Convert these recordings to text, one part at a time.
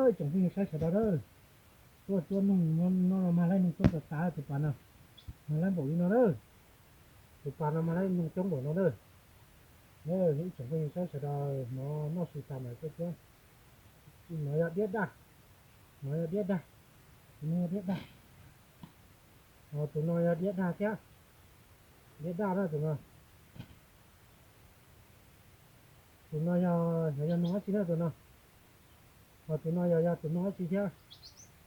Ib tsoom phooj ywg saib sawv daws na, tuaj cuab noog no los mag laib noog coob tas tas tus pas no, mag laib npaum li no na. Tus pas no mag laib noog coob npaum no na. Ib tsoom phooj ywg saib sawv daws, no noj su tas mam tuaj cuab. No yog diab daj, no yog diab daj, tus no yog diab daj. Ho tus no yog diab daj thiab, diab daj na tus no. Tus no yog, yog noog dab tsi na tus no? Ho tus no yog, yog tus noog dab tsi thiab?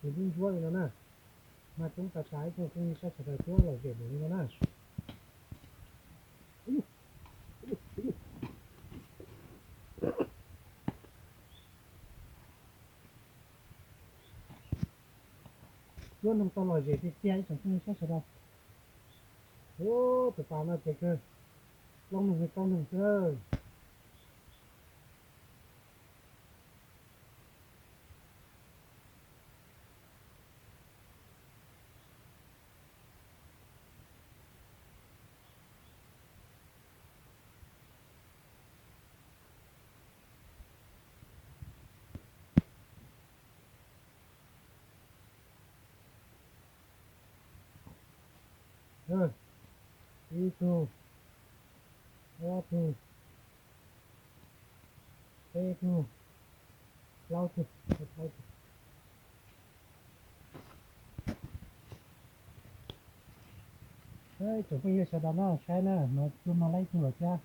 Tus ntsuab ntsuab li no na. Mag coob tas tas ib tsoom phooj ywg saib sawv daws, cuab lom zem npaum li no na. Cuab noog tau lom zem tiag tiag ib tsoom phooj ywg saib sawv daws. Ub, tus pas no ces kawg, plooj noog li plooj noog xwb. Ib tug, ob tug, peb tug, plaub tug, plaub tug. Ib tsoom phooj ywg sawv daws no saib na, no cuab mag laib tug lawm thiab,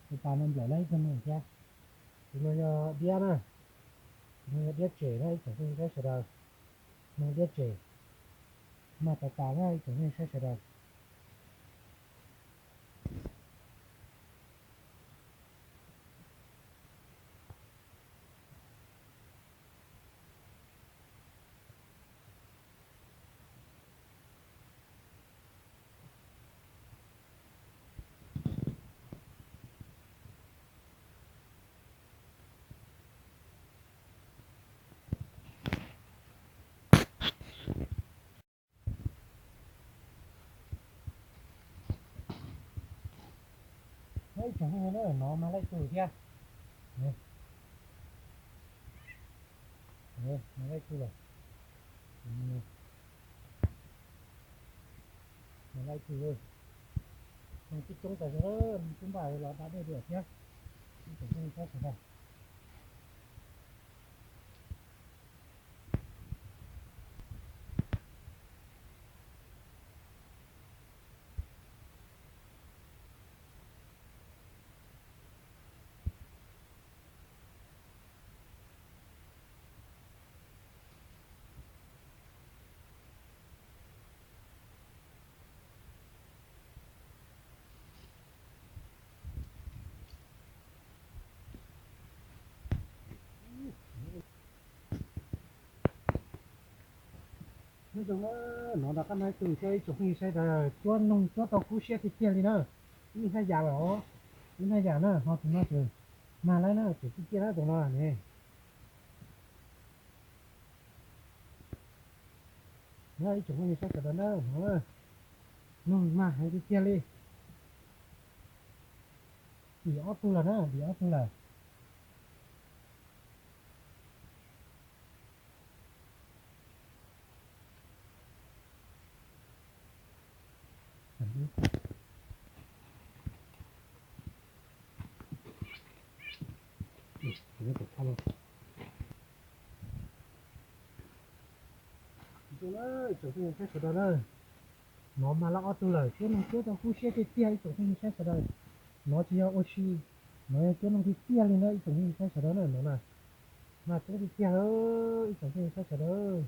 tus pas no nplawm laib tug no thiab. Tus no yog diab na, tus no yog diab tsem na ib tsoom phooj ywg saib sawv daws. Mag diab tsem, mag tas tas na ib tsoom phooj ywg saib sawv daws. Ib tsoom phooj ywg na, no mag laib tug thiab. Mag laib tug lawm. Mag laib tug, mag coob coob tas zog, mag coob npaum los da dej dua thiab. Ib tsoom phooj ywg saib sawv daws. Nyob zoo na, no rov qab mag ib tug thiab ib tsoom phooj ywg saib sawv daws, cuab noog cuab tau kub siab tiag tiag li na. Ib hnab yam lawm os, ib hnab yam na, ho tus no ces mag laib na, tseem ciaj ciaj na tus no ne. Ib tsoom phooj ywg saib sawv daws na, noog mag heev tiag tiag li. Dim ob tug lawm na, dim ob tug lawm. Ib tsoom phooj ywg saib sawv daws na, no mag lawm ob tug lawm, cuab noog cuab tau kub siab tiag tiag ib tsoom phooj ywg saib sawv daws. No tsis yog ua si, no yog cuab noog tiag tiag li na ib tsoom phooj ywg saib sawv daws na, no na. Mag coob tiag tiag lawm ib tsoom phooj ywg saib sawv daws.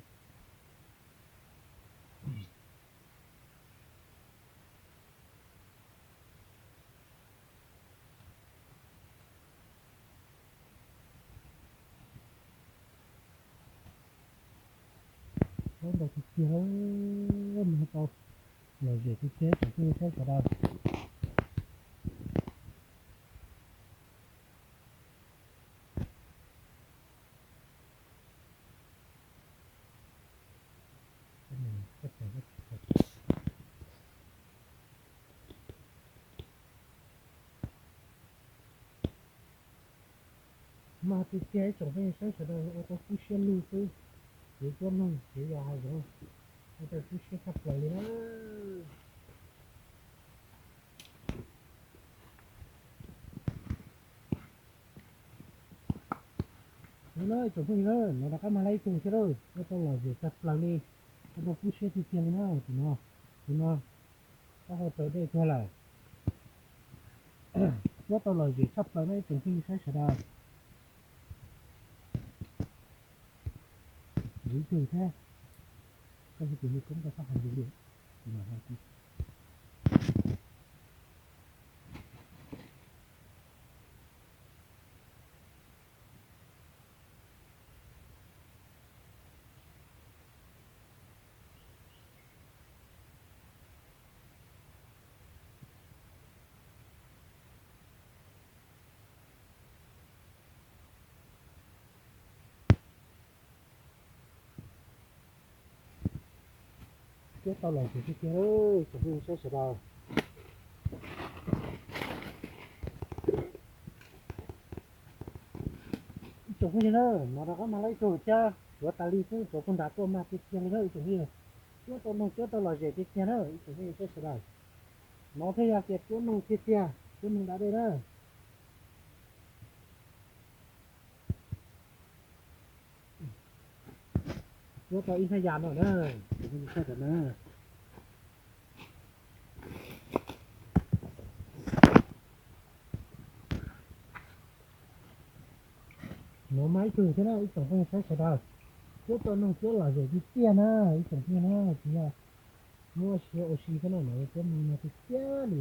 Coob ntau tiag tiag, mag tau lom zem tiag tiag ib tsoom phooj ywg saib sawv daws. Mag Tiag tiag ib tsoom phooj ywg saib sawv daws, ua tau kub siab lug xwb. Kev cuab noog kev yos hav zoov, ua tau kub siab tshaj plaws li na. Hnub no ib tsoom phooj ywg na, no rov qab mag lawm ib tug thiab lauj, ua tau lom zem tshaj plaws li, ua tau kub siab tiag tiag li na. Tus no, tus no, taub hau raug dej tuag lawm. Cuab tau lom zem tshaj plaws na ib tsoom phooj ywg saib sawv daws. Ib tug thiab, koj tus hu koob rau sab hauv li. Cuab tau lom zem tiag tiag lauj ib tsoom phooj ywg saib sawv daws. Ib tsoom phooj ywg na, no rov qab mag lawm ib tug thiab, tuav tas li xwb, tuav puag nrad tuaj mag tiag tiag li na ib tsoom phooj ywg. Cuab tau noog cuab tau lom zem tiag tiag na ib tsoom phooj ywg saib sawv daws. No thiaj yog tias cuab noog tiag tiag, cuab noog da dej na. Cuab tau ib hnab yas no na, tus phooj ywg saib sawv daws na. No mag ib tug thiab na ib tsoom phooj ywg saib sawv daws. Cuab tau noog cuab lom zem tiag tiag na ib tsoom phooj ywg na, tsis yog muab siav ua si thiab no, no cuab noog no tiag tiag li.